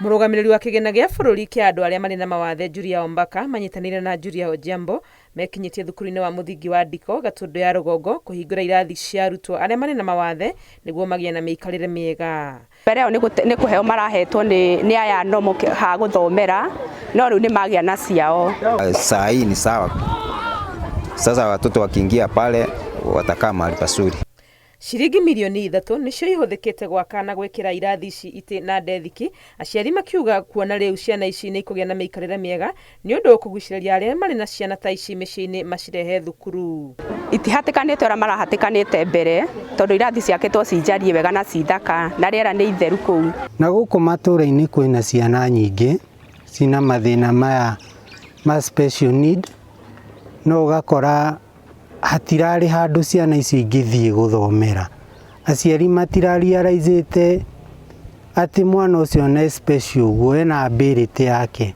Mũrũgamĩrĩri wa kĩgĩna gĩa bũrũri kĩa andũ arĩa marĩ na mawathe Julia Ombaka manyitanĩire na Julia Ojiambo mekinyĩtie thukuru-inĩ wa mũthingi wa Ndiko, Gatũndũ ya Rũgongo kũhingũra irathi cia arutwo arĩa marĩ na mawathe nĩguo magĩe na mĩikarĩre mĩega. Mbere ĩyo nĩ kũheo marahetwo nĩ aya nomo ha gũthomera, no rĩu nĩ magĩa na ciao. Saa hii ni sawa. Sasa watoto wakiingia pale watakaa mahali pazuri. Ciringi mirioni 3 nĩcio ihũthĩkĩte gwaka na gwĩkĩra irathi ici itĩ na ndethiki, aciari makiuga kuona rĩu ciana ici nĩ ikũgĩa na mĩikarĩre mĩega nĩ ũndũ ũkũgucĩrĩria arĩa marĩ na ciana ta ici mĩciĩ-inĩ macirehe thukuru. Itihatĩkanĩte ũrĩa marahatĩkanĩte mbere, tondũ irathi ciakĩtwo ci njariĩ wega na ci thaka na rĩera nĩ itheru kũu. Na gũkũ matũra-inĩ kwĩna ciana nyingĩ cina mathĩna maya ma special need, no ũgakora hatirarĩ handũ ciana icio ingĩthiĩ gũthomera. Aciari matirarealize atĩ mwana ũcio nĩ special ũguo, ena ability yake.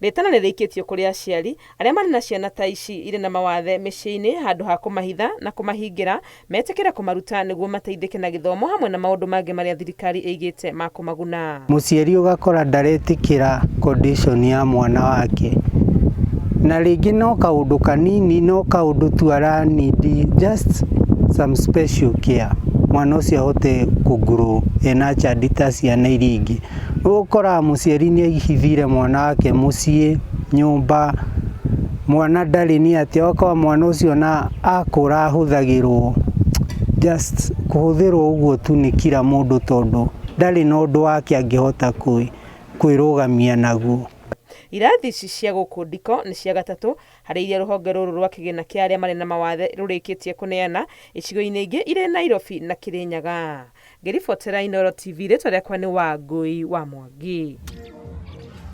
Rĩtana nĩ rĩikĩtio kũrĩ aciari arĩa marĩ na ciana ta ici irĩ na mawathe mĩciĩ-inĩ handũ ha kũmahitha na kũmahingĩra, metĩkĩre kũmaruta nĩguo mateithĩke na gĩthomo hamwe na maũndũ mangĩ marĩa thirikari ĩigĩte ma kũmaguna. Mũciari ũgakora ndaretĩkĩra condition ya mwana wake, na rĩngĩ no kaũndũ kanini, no kaũndũ tu ara need just some special care, mwana ũcio ahote kũ grow ena child ta ciana iria ingĩ. Rĩu ũkoraga mũciari nĩ ahithire mwana wake mũciĩ, nyũmba, mwana ndarĩ nĩ atĩa, ũgakora mwana ũcio ona akũra ahũthagĩrwo just kũhũthĩrwo ũguo tu nĩ kila mũndũ, tondũ ndarĩ na ũndũ wake angĩhota kwĩrũgamia naguo. Irathi ici cia gũkũ Ndiko nĩ cia gatatũ harĩ iria rũhonge rũrũ rwa kĩgĩna kĩa arĩa marĩ na mawathe rũrĩkĩtie kũneana icigo-inĩ ingĩ irĩ Nairobi na Kĩrĩnyaga. Ngĩribotera Inooro TV, rĩtwa rĩakwa nĩ Wangũi wa Mwangi.